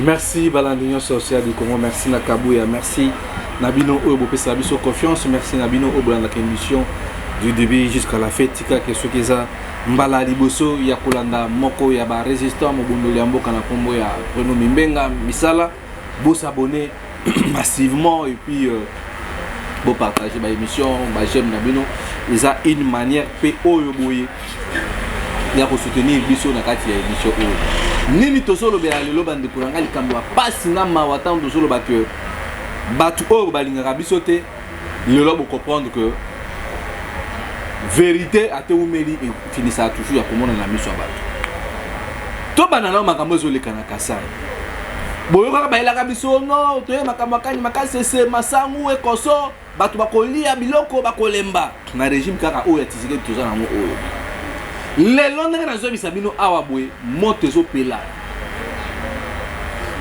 Merci balandi nyonso ya du Congo, merci na Kabuya, merci na bino oyo bopesaka biso confiance, merci na bino oyo bolandaka émission du début jusqu'à la fin. Tika ke soki eza mbala liboso ya kolanda moko ya ba résistant mobundoli ya mboka na kombo ya Bruno Mimbenga Misala, bo s'abonner massivement et puis bo partager ba émission, ba j'aime na bino, eza une manière pe oyo boye ya kosoutenir biso na kati ya émission oyo. Nini tozolobela lelo bandeko na ngai, likambo ya pasi na mawa ntango tozoloba ke bato oyo balingaka biso te, lelo bocomprendre que vérité ate umeli efinisaka toujours ya komona na miso ya bato. Tobanda nao makambo ezoleka na Kasai, boyokaka bayelaka biso no toye makambo akani makasi ese masangu ekoso bato bakolia biloko bakolemba na régime kaka oyo ya Tshisekedi toza nango oyo lelo. Ndenge nazoyebisa bino awa boye, moto ezopela,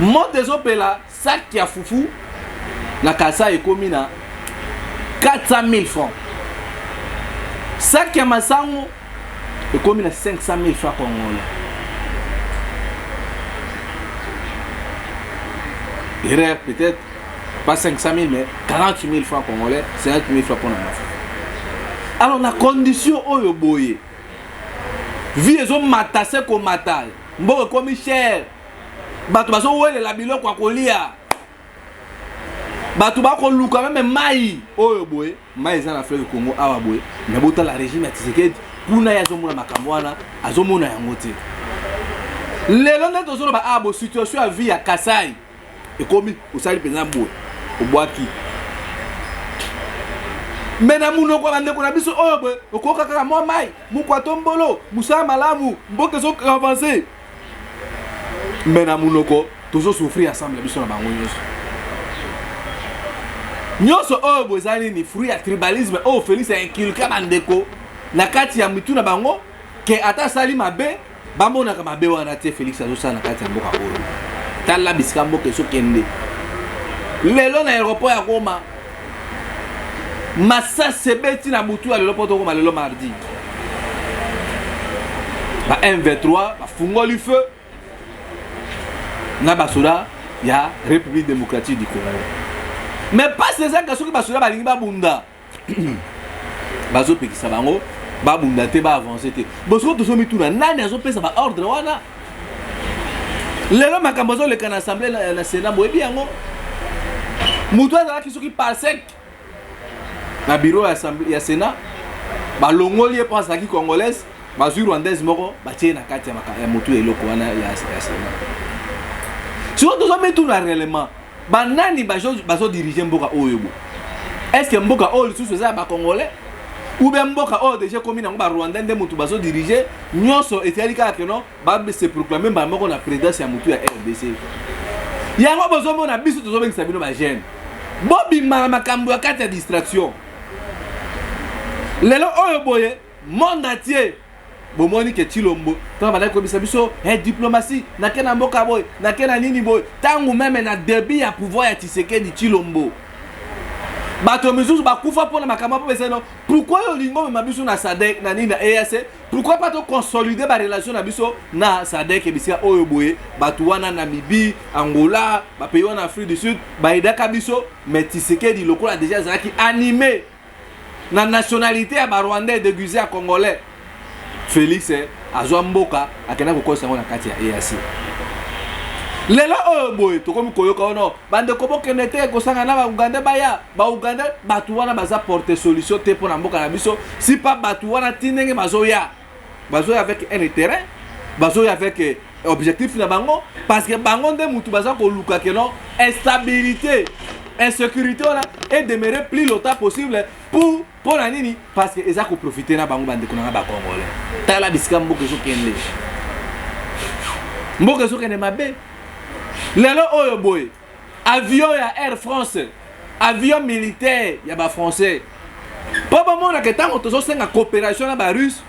moto ezopela. Sac ya fufu na Kasai ekomi na 400 000 francs, sac ya masango ekomi na 500 000 francs congolais. Erreur peut-être, pas 500 000 mais 40 000 francs congolais, 50 000 francs mpona mafufu. Alors na condition oyo boye, vie ezomata se komata, mboka ekomi cher, bato bazowelela biloko ya kolia, bato bakoluka même mai oyo boye, mai eza na fleuve Congo awa boye. Me botala régime ya Tshisekedi kuna, ye azomona makambo wana, azomona yango te. Lelo nde tozoloba awa bo situation ya vie ya Kasai ekomi osali mpenza boye obwaki me na monoko ya bandeko na biso oyo boye, okoka kaka mwa mai mokwa tombolo mosala malamu, mboka ezoavance, me na monoko tozosouffrir ensemble biso na bango nyonso. Nyonso oyo boye eza nini? Fruit ya tribalisme oyo Félix ainculqua bandeko na kati ya mitu na bango ke ata asali mabe, bamonaka mabe wana te. Félix azosala na kati ya mboka oyo, tala bisika mboka ezokende lelo. Na aéroport ya Goma, masasi ebeti na butu ya lelo mpo tokoma lelo mardi, ba M23 bafungoli feu na basoda ya République démocratique du Congo. Mais pasi ezaka soki basoda balingi babunda, bazopekisa bango babunda te, baavance te. Bosiko tozomituna nani azopesa baordre wana. Lelo makambo azoleka na assemblée na Sénat, boyebi yango. Moto azalaki soki parsec na bureau ya assemblée ya Sénat, balongoli ye mpo azalaki congolaise, bazwi rwandaise moko batie na kati ya motu ya eloko wana ya Sénat. Sikoyo tozomituna réellement banani bazodirige mboka oyo bo. Est ce que mboka oyo lisusu eza ya bacongolais ou bien mboka oyo déjà ekomi nango barwandais nde motu bazodirige nyonso? Etali kaka keno base proclame mbala moko na présidence ya motu ya RDC. Yango bozomona biso tozobengisa bino bajeune, bobima na makambo ya kati ya distraction. Lelo oyo boye, monde entier bomoni ke Tshilombo ntango bandaki koyebisa biso hey, diplomatie nake na mboka boye, nake na nini boye, ntango même na début ya pouvoir ya Tshisekedi Tshilombo, bato misusu bakufa mpona makambo mpo beseno. Pourquoi olingi omema biso na SADC, na nini, na EAC? Pourquoi pas toconsolider barelation na biso na SADC, bisika oyo boye bato wana, Namibie, Angola, bapays wana Afrique du Sud bayedaka biso? Mais Tshisekedi lokola déjà azalaki animé na nationalité ya barwandais déguisé ya congolais, Félix azwa mboka, akenda kokosa yango na kati ya EAC. Lelo oyo boye tokomi koyoka ono bandeko bokende te kosanga na baugandais, baya baugandais. Bato wana baza porte solution te mpo na mboka na biso. Si pa bato wana ti ndenge bazoya, bazoya avec un intérêt, bazoya avec objectif na bango, parce que bango nde mutu baza koluka ke non, instabilité, insécurité wana edemeurer plus longtemps possible. Pour mpo na nini? Parce que eza koprofite na bango. Bandeko na nga bacongolais, tala bisika mboka ezokende, mboka ezokende mabe. Lelo oyo boye, avion ya Air France, avion militaire ya bafrançais, mpo bamonaka ntango tozosenga coopération na barusse,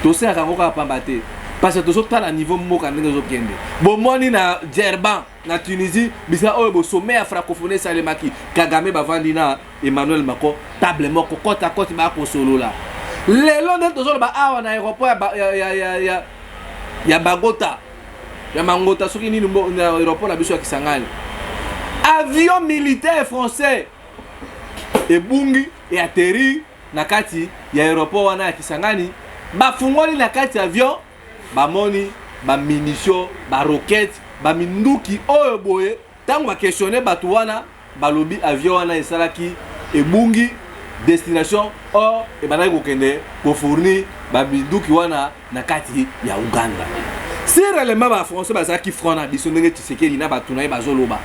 tosengaka yango kaka pamba te, parce que tozotala niveau mboka ndenge ezokende. Bomoni na Djerba na Tunisie, bisika oyo bosommet ya francophonie esalemaki, Kagame bavandi na Emmanuel Macron table moko, kota koti bakosolola. Lelo nde tozoloba awa na aéroport ya Bagota. ya Mangota soki nini na aéroport na biso ya Kisangani. Avion militaire français ebungi e atterrir na kati ya aéroport wana ya Kisangani. Bafungoli na kati ya avion, bamoni ba munitions, ba roquettes, ba minduki oyo boye. Ntango baquestionne bato wana, balobi avion wana esalaki ebungi destination, or ebandaki kokende kofournir baminduki wana na kati ya Uganda. Si réellement bafrançais bazalaki franc na biso ndenge Tshisekedi na bato na ye bazoloba,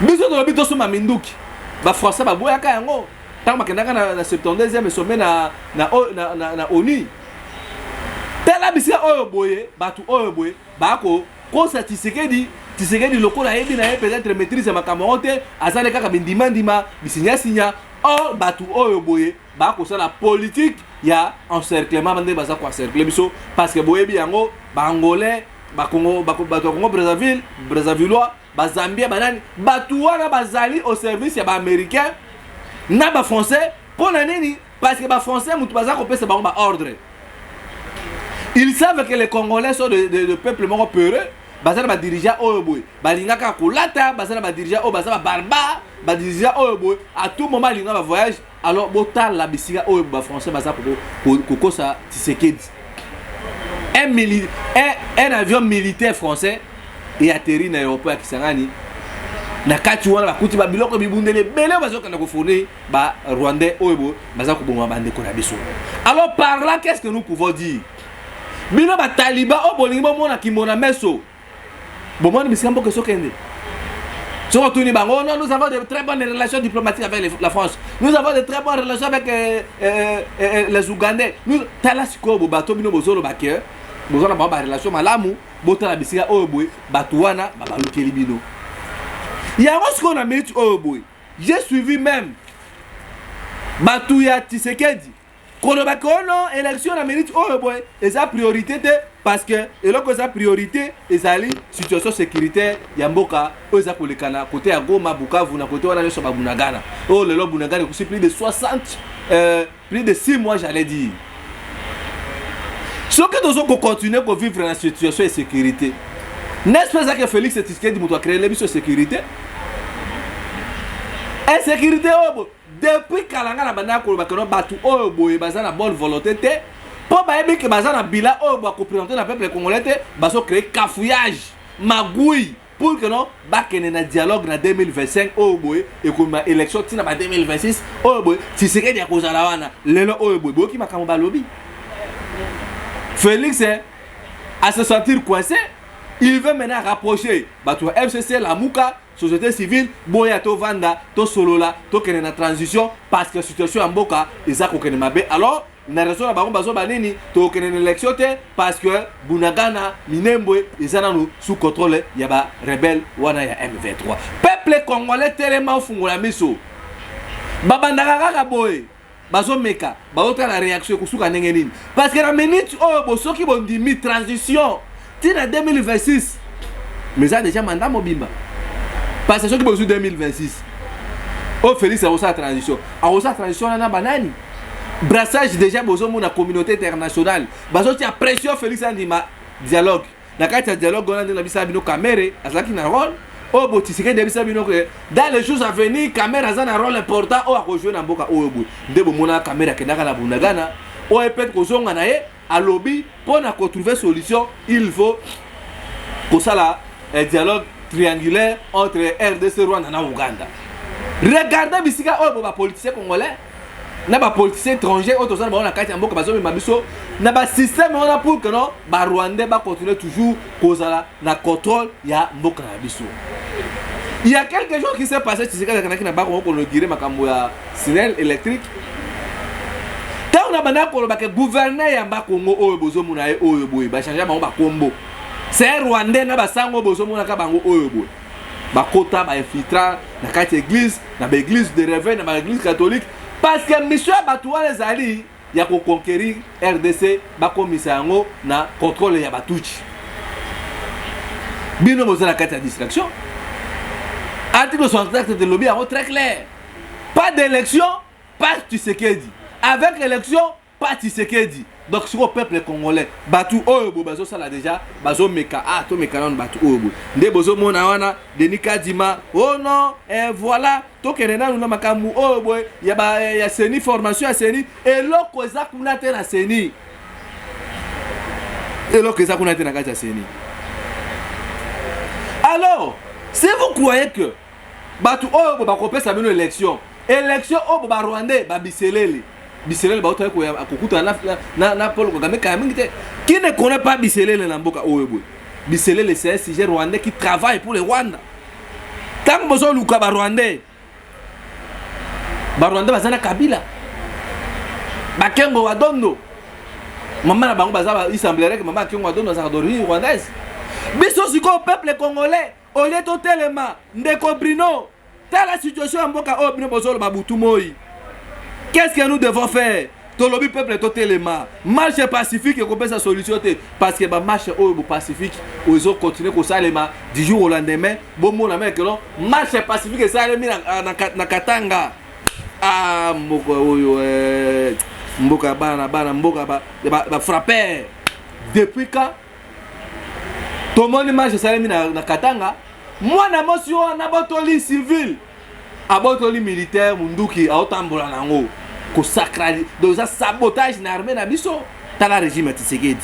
biso tolobi tosomba minduki, bafrançais baboyaka yango ntango bakendaka na 72e sommet na ONU. Tala bisika oyo boye bato oyo boye bakokosa Tshisekedi. Tshisekedi lokola ayebi na ye peut-être maîtrise ya makambo yango te, azali kaka bindimandima, bisinyasinya. Or bato oyo boye bakosala politique ya encerclement ndenge baza koencercle biso, parce que boyebi yango, baangolais, bakongo, bato ya Congo Brazzaville, brazzavillois, bazambien, banani, bato wana bazali au service ya baaméricain na bafrançais. Mpo na nini? Parce que bafrançais moto baza kopesa bango baordre. Ils savent que les Congolais sont de peuple moko peureux. Baza na badirigeant oyo boye balingaka kolata, baza na badirigeant oyo baza babarbare, badirigeant oyo boye à tout moment alinga bavoyage. Alors botala bisika oyo bafrançais baza kokosa Tshisekedi. Un avion militaire français e atterri na aéroport ya Kisangani. Na kati wana bakuti babiloko, bibundeli ebele bazokende kofournir barwandais oyo boye baza koboma bandeko na biso. Alors par là, qu'est ce que nous pouvons dire? Bino bataliba oyo bolingi bomona kimona meso, bomoni bisika mboka esokende. Soki otuni bango: "Non, nous avons de très bonnes relations diplomatiques avec la France, nous avons de très bonnes relations avec les Ougandais." Nous tala sikoyo bo bato bino bozoloba ke boza na bango barelation malamu. Botala bisika oyo boye bato wana babalukeli bino yango. Sikoyo na minute oyo boye, j'ai suivi même bato ya Tshisekedi kolobaka ono élection na minute oyo boye eza priorité te, parce que eloko eza priorité ezali situation sécuritaire ya mboka oyo eza koleka na côté ya Goma, Bukavu, na côté wana nyonso babunagana. Oyo lelo Bunagana ekosi plus de 60, plus de 6 mois, j'allais dire. Soki tozo kocontinue kovivre na situation ya sécurité, n'est-ce pas ezake Félix Tshisekedi moto acréele biso sécurité, insécurité oyo boye? Depuis kala nga na bandaka koloba keno bato oyo boye baza na bonne volonté te, mpo bayebi ke baza na bila oyo bakoprésente na peuple congolais te. Bazocrée cafouillage, magouille, pour que non bakende na dialogue na 2025 oyo boye ekomema élection ntina ba 2026 oyo boye Tshisekedi ya kozala wana. Lelo oyo boye boyoki makambo balobi. Félix à se sentir coincé, il veut maintenant rapprocher bato ya FCC, Lamuka, société civile: boya tovanda, tosolola, tokende na transition, parce que situation ya mboka eza kokende mabe. Alors na raison na bango bazoba nini? Tokende na élection te parce que Bunagana, Minembwe eza nanu sous contrôle ya barebele wana ya M23. Peuple congolais, telema, ofungola miso. Babandaka kaka boye, bazomeka, bazotala réaction ekosuka ndenge nini, parce que na minute oyo bo soki bondimi transition ntina 2026, mais eza déjà mandat mobimba, parce que soki bozwi 2026 oyo Félix akosala transition, akosala transition wana na banani? Brassage déjà bozomona communauté internationale bazotia pression Félix andima dialogue. Na kati ya dialogue wana nde na bisa bino Kamerhe azalaki na rôle oyo bo Tshisekedi yebisa bino ke dans les jours à venir Kamerhe aza na rôle important oyo akojoue na mboka oyo boye. Nde bomona Kamerhe akendaka na Bunagana oyo peut kozonga na ye, alobi mpo na kotrouver solution, il faut kosala dialogue triangulaire entre RDC, Rwanda na Uganda. Regardez bisika oyo bo bapoliticien congolais na bapoliticien étranger oyo toza na bango na kati ya mboka bazomema biso na basystème wana pour que non barwandais bacontinue toujours kozala na contrôle ya mboka na biso. Il y a quelque chose qui s'est passé. Tshisekedi akendaki na bango koinaugurer makambo ya SNEL électrique. Ntango na bandaka koloba ke gouverneur ya Bakongo oyo bozomona ye oyo boye, bachange bango bakombo, c'est rwandais na basango oyo bozomonaka bango oyo boye bakota bainfiltra na kati ya église, na baéglise de réveil, na baéglise catholique, parce que mission ya bato wana ezali ya koconquérir RDC, bakomisa yango na contrôle ya batutsi. Bino boza na kati ya distraction. Article 64 elobi yango très clair: pas d'élection, pas Tshisekedi. Avec élection, pas Tshisekedi. Donc sikoyo peuple congolais, bato oyo boye bazosala déjà, bazomeka, ah, tomeka nano bato oyo boye nde bozomona wana Denis Kadima. Oh non, eh, voilà, tokende nanu na makambo oyo boye ya, ba, ya CENI, formation ya CENI. Eloko eza kuna te na CENI, eloko eza kuna te na kati ya CENI. Alors si vous croyez que bato oyo bo bakopesa bino élection, élection oyo bo Barwandais babiselele biselele bautaki kokutana na Paul Kagame kaya mingi te. Qui ne connaît pas biselele na mboka oyo boye? Biselele, c'est un sujet rwandais qui travaille pour le Rwanda. Ntango bozoluka Barwandais, Barwandais baza na Kabila, Bakengo Wadondo, mama na bango baza, il semblerait que mama Akengo Wadondo azalaka d'origine rwandaise. Biso sikoyo peuple congolais, au lieu totelema, ndeko Bruno, tala situation ya mboka oyo bino bozoloba butu moi, qu'est-ce que nous devons faire? Tolobi peuple totelema, marche pacifique ekopesa solution te, parce que bamarche oyo bopacifique oyo ezocontinue kosalema du jour au lendemain. Bomona mekelo marche pacifique esalemi na Katanga. Ah, mboka oyo, eh, mboka ya bana na bana, mboka bafrapper depuis ka tomoni marche esalemi na Katanga. Mwana mwasi wana abotoli civil, abotoli militaire munduki, aotambola nango kosacrali. Donc eza sabotage na armée na biso. Tala régime ya Tshisekedi,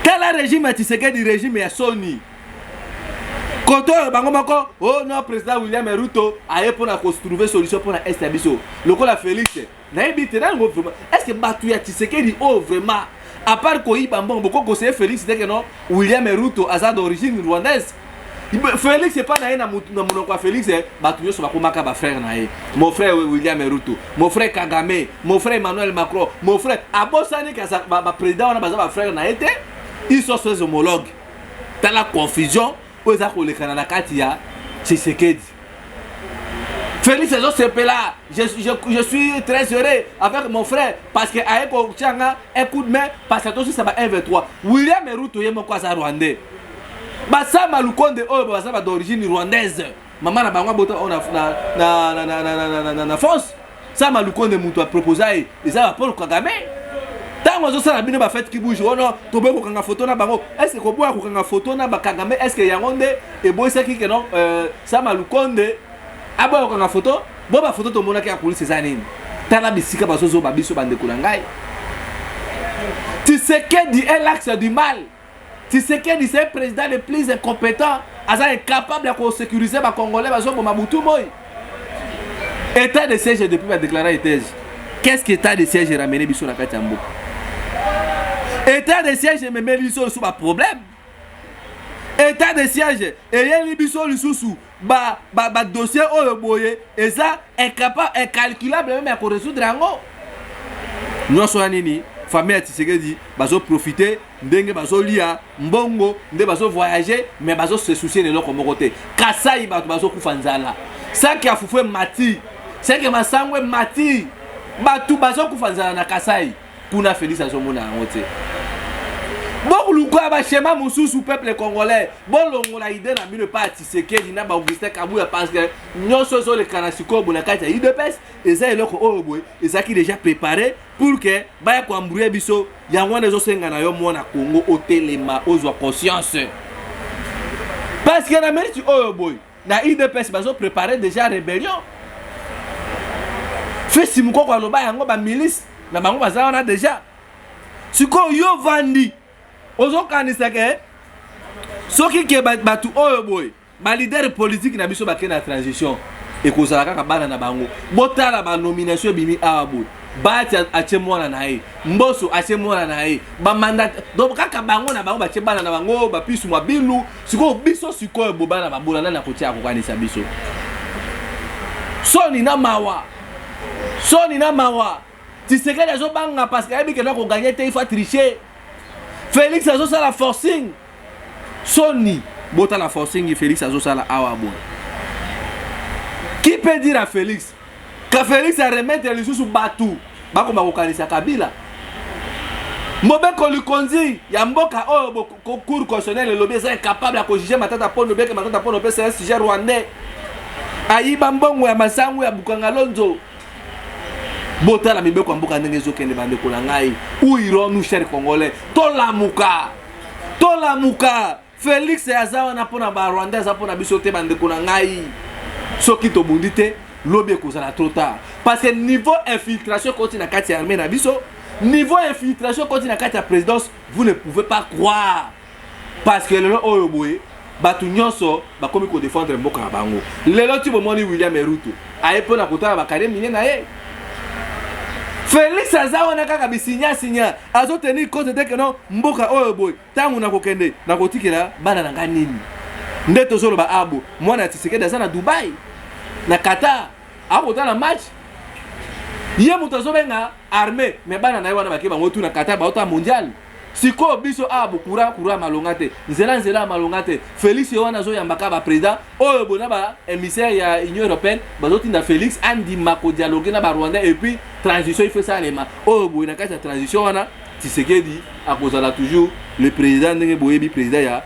tala régime ya Tshisekedi, régime ya soni. Koto oyo bango moko, oh non, président William Ruto aye mpona kotrouver solution mpona est ya biso. Lokola Félix, nayebi te nango vraiment, est ce que bato ya Tshisekedi oyo vraiment, à part koyiba mbongo, boko conseiller Félix te que non, William Ruto aza d'origine rwandaise? Félix epa na ye, na monoko ya Félix, bato nyonso bakomaka bafrère na ye: mon frère William Ruto, mon frère Kagame, mon frère Emmanuel Macron, mon frère. Abosani baprésident wana baza bafrère na ye te, ils sont ses homologues. Tala confusion oyo eza kolekana na kati ya Tshisekedi. Félix ezosepela: je suis très heureux avec mon frère parce que aye kotianga un coup de main, parce que tosisa ba 1 23. William Ruto ye moko aza rwandais. Basama Lukonde oyo baza ba d'origine rwandaise, mama na bango abota oyo na France. Sama Lukonde, moto aproposa ye eza ba Paul Kagame. Ntango azosala bino bafete kibuge wana, toboyi kokanga foto na bango. Est-ce koboya kokanga foto na Bakagame, est-ce yango nde eboyisaki que non, Sama Lukonde aboya kokanga foto? Bo bafoto tomonaki ya polise eza nini? Tala bisika bazozoba biso. Bandeko na ngai, Tshisekedi est l'axe du mal. Tshisekedi, c'est un président le plus incompétent, aza incapable ya kosécuriser Bacongolais, bazoboma butu moi. État de siège, depuis badéclarer étage, qu'est-ce que état de siège eramene biso na kati ya mboka? État de siège ememeli biso lisusu baproblème. État de siège eyeli biso lisusu badossier oyo boye eza incapable, incalculable même ya korésoudre yango nyonso. Ya nini? Famille ya Tshisekedi bazoprofite ndenge bazolia mbongo, nde bazovoyage, mais bazose soucier na eloko moko te. Kasai bato bazokufa nzala, saki ya fufu emati, saki ya masango emati, bato bazokufa nzala na Kasai kuna. Félix azomona yango te. Bokoluka baschéma mosusu. Peuple congolais, bolongola idée na bino epai ya Tshisekedi na baAugustin Kabuya, parce que nyonso ezoleka na sikoyo boye na kati ya UDPS eza eloko oyo boye ezalaki déjà préparé pour que baya koembrouiller biso. Yango wana ezosenga na yo, mwana Congo, otelema, ozwa conscience, parce que na minute oyo boye na UDPS bazoprépare déjà rébellion. Fesi Mokoko aloba yango, bamilice na bango baza wana déjà. Sikoyo yo vandi, ozokanisa ke soki ke bato oyo boye, baleader politique na biso, bakende na transition, ekozala kaka bana na bango. Botala banomination ebimi awa boye: Bati atie mwana na ye, Mboso atie mwana na ye, bamanda. Donc kaka bango na bango batie bana na bango, bapisu mabilu. Sikoyo biso, sikoyo bo bana babola, nani akotia akokanisa biso? Soni na mawa, soni na mawa. Tshisekedi azobanga parce que ayebi kenda kogagner te, il faut tricher. Félix azosala forcing. Soni, botala forcing Félix azosala awa boye. Qui peut dire à Félix ka Félix aremettre lisusu bato bakoma kokanisa Kabila? Mobeko likonzi ya mboka oyo, Cour constitutionnelle elobi eza incapable ya kojuger Matata Mpono, beke Matata Mpono mpe c'est un sujet rwandais, ayiba mbongo ya masango ya Bukanga Lonzo. Botala mibeko ya mboka ndenge ezokende, bandeko na ngai. Où irons-nous, chers Congolais? Tolamuka, tolamuka. Félix aza wana mpona Barwandais, aza mpona biso te. Bandeko na ngai, soki tobundi te, lobi ekozala trop tard, parce que niveau infiltration ekoti na kati ya armée na biso, niveau infiltration ekoti na kati ya présidence, vous ne pouvez pas croire. Parce que lelo oyo boye, bato nyonso bakomi kodéfendre mboka na bango. Lelo ti bomoni William Ruto aye mpona kotala bacarré minier na ye. Félix aza wana kaka bisinyasinya, azotenir compte te que non, mboka oyo boye, ntango nakokende, nakotikela bana na ngai nini? Nde tozoloba abo mwana ya Tshisekedi aza na Dubai, na Qatar, akotala match. Ye moto azobenga armée, mais bana na ye wana bake bango tu na Qatar, baotala mondial. Sikoyo biso awa bokura kura malonga te, nzela nzela ya malonga te. Félix ye wana azoyambaka baprésident oyo bona baémissaire ya Union européenne, bazotinda Félix andima kodialogue na Barwandais. Et puis transition, il faut esalema oyo boye. Na kati ya transition wana, Tshisekedi akozala toujours le président, ndenge boyebi, président ya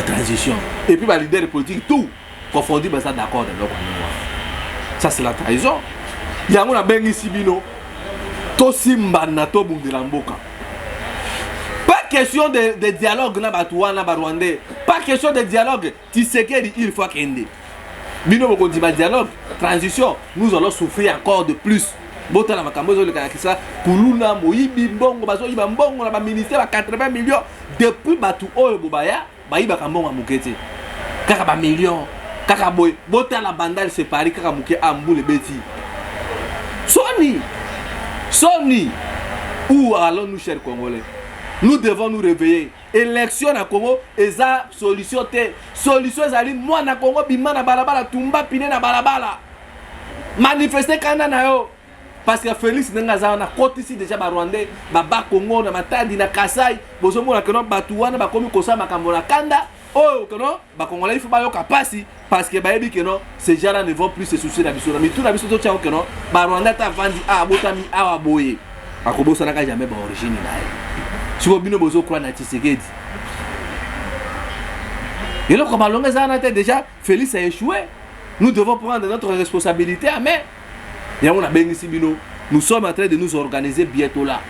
transition. Et puis baleader politique tout confondu baza d'accord na biloko ndenge wana. Ça, c'est la trahison. Yango nabengisi bino, tosimbana, tobundela mboka. Pas question de dialogue na bato wana Barwandais, pas question de dialogue. Tshisekedi, il faut akende. Bino bokondima dialogue, transition, nous allons souffrir encore de plus. Botala makambo ezoleka na kisa kuluna, moyibi mbongo, bazoyiba mbongo na baministère ba 80 millions. Depuis bato oyo bobaya, bayibaka mbongo ya moke te, kaka bamillion kaka boye. Botala Bandal, c'est Paris kaka moke, a mbula ebeti. Soni, soni. Où allons-nous, chers Congolais? Nous devons nous réveiller. Élection na Congo eza solution te. Solution ezali mwana Congo bima na balabala, tumba pneu na balabala, manifeste kanda na yo. Parce que Félix, ndenge aza wana, akotisi déjà Barwandais baba Congo na Matadi, na Kasai. Bozomona que non, bato wana bakomi kosala makambo na kanda oyo que non, Bakongolais il faut bayoka mpasi, parce que bayebi que non, ces gens là ne vont plus se soucier na biso. Na mitu na biso totiango que non, Barwandais ata avandi awa, abotami awa boye, akobosanaka jamais baorigine na ye. Sikoyo bino bozokroire na Tshisekedi, eloko malongo eza wana te. Déjà Félix a échoué, nous devons prendre notre responsabilité à main. Yango nabengisi bino, nous sommes en train de nous organiser bientôt là,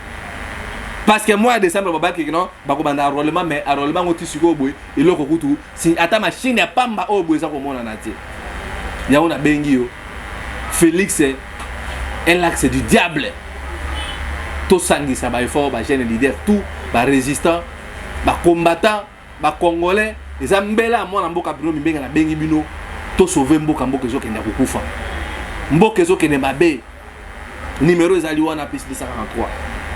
parce que mois ya décembre babaki non, bakobanda enrôlement. Mais enrôlement ngo ti sikoyo boye, eloko kutu si ata machine ya pamba oyo boye eza komonana te. Yango nabengi yo, Félix un axe du diable. Tosangisa baeffort, bajeune leader, tout barésistant, bacombattant, Bacongolais. Eza mbela ya mwana mboka bino mimbenga. Nabengi bino, tosauve mboka. Mboka ezokende kokufa, mboka ezokende mabe. Numéro ezali wana: plus 243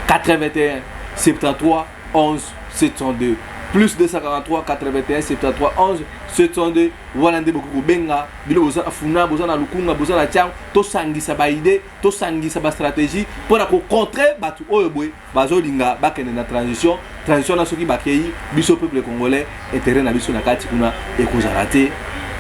81 73 11 702, plus 243 81 73 11 702. Wana nde bokoki kobenga. Bino boza na Funa, boza na Lukunga, boza na Tiango, tosangisa baidée, tosangisa bastratégie mpona kocontrer bato oyo boye bazolinga bakende na transition. Transition na soki bakei, biso peuple congolais, intérêt na biso na kati kuna ekozala te.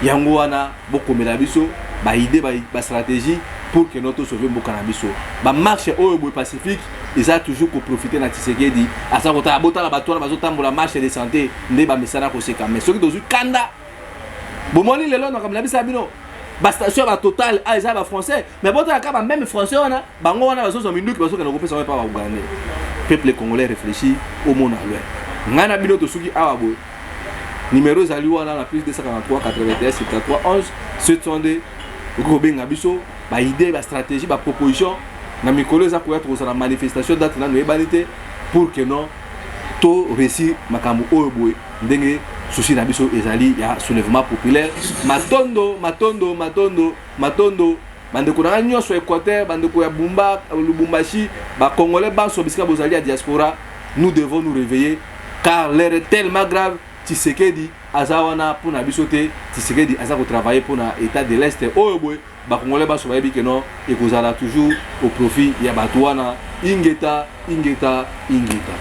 Yango wana bokomela biso baidée, bastratégie pour que no tosauve mboka na biso. Bamarche oyo boye pacifique eza toujours koprofite na Tshisekedi, aza kotala. Botala bato wana bazotambola, marche de santé nde bamesana koseka. Mais soki tozwi kanda, bomoni lelo nakambo na biso ya bino, bastation ya baTotal a eza bafrançais, mais botala kaka bameme français wana, bango wana bazozwa minduki, bazokende kopesa ngo epa Baugandais. Peuple congolais, réfléchir, omona loin. Ngai na bino tosuki awa boye. Numéro ezali wana na plus 243 81 73 11 702. Okoki kobenga biso, baidée, bastratégie, baproposition. Na mikolo eza koya, tokozala manifestation, date nano eyebani te, pour que non, to réussir makambo oyo boye. Ndenge souci na biso ezali ya soulèvement populaire. Matondo, matondo, matondo, matondo, bandeko na ngai nyonso Équateur, bandeko ya Bumba, Lubumbashi, Bacongolais banso bisika bozali ya diaspora. Nous devons nous réveiller, car l'heure est tellement grave. Tshisekedi aza wana mpona biso te. Tshisekedi aza kotravaille mpona état de l'Est oyo boye. Bacongolais banso bayebi que non, ekozala toujours au profit ya bato wana. Ingeta, ingeta, ingeta.